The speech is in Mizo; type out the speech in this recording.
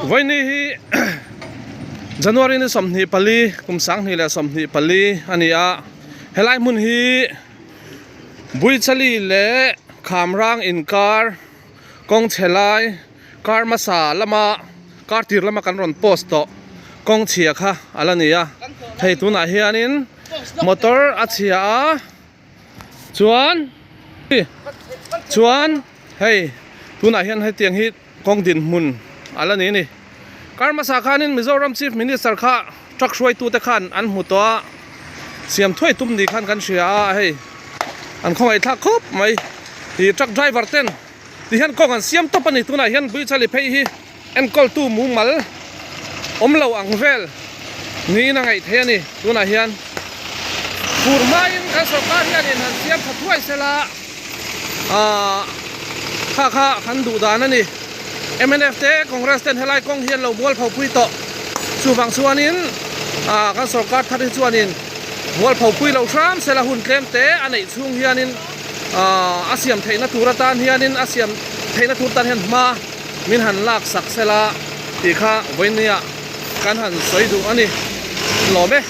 Vawiini hi January ni 24 kum 2024 a ni a, helai hmun hi Buichali leh Khamrang inkar kawng chhe lai kar hmasa lama kar tir lama kan rawn post tawh kawng chhia kha a la ni a, hei tunah hianin motor a chhia a. Chuan chuan hei tunah hian hetiang hi kawng dinhmun a la ni a ni. Kar hmasa khanin Mizoram Chief Minister kha truck hruaitute khan an hmu tawh a, siam thuai tum ni khan kan hria a, hei an khawngaihthlak khawp mai. Ih truck driver ten ti hian kawng an siam tawp a ni tunah hian Buichali phei hi enkawltu mumal awm lo ang vel niin a ngaih theih a ni. Tunah hian fur hmain kan sorkar hianin han siam tha thuai sela aah kha kha kan duh dan a ni. Mnf te Congress ten helai kawng hi an lo mual pho pui tawh. Chuvang chuanin aah kan sorkar thar hi chuanin mual pho pui lo hram sela hun tlem te a neih chhung hianin aah a siam theihna tur atan hianin a siam theihna tur tan hian hma Min han lak sak sela tih kha vawinia kan han sawi duh a ni. Lawm e.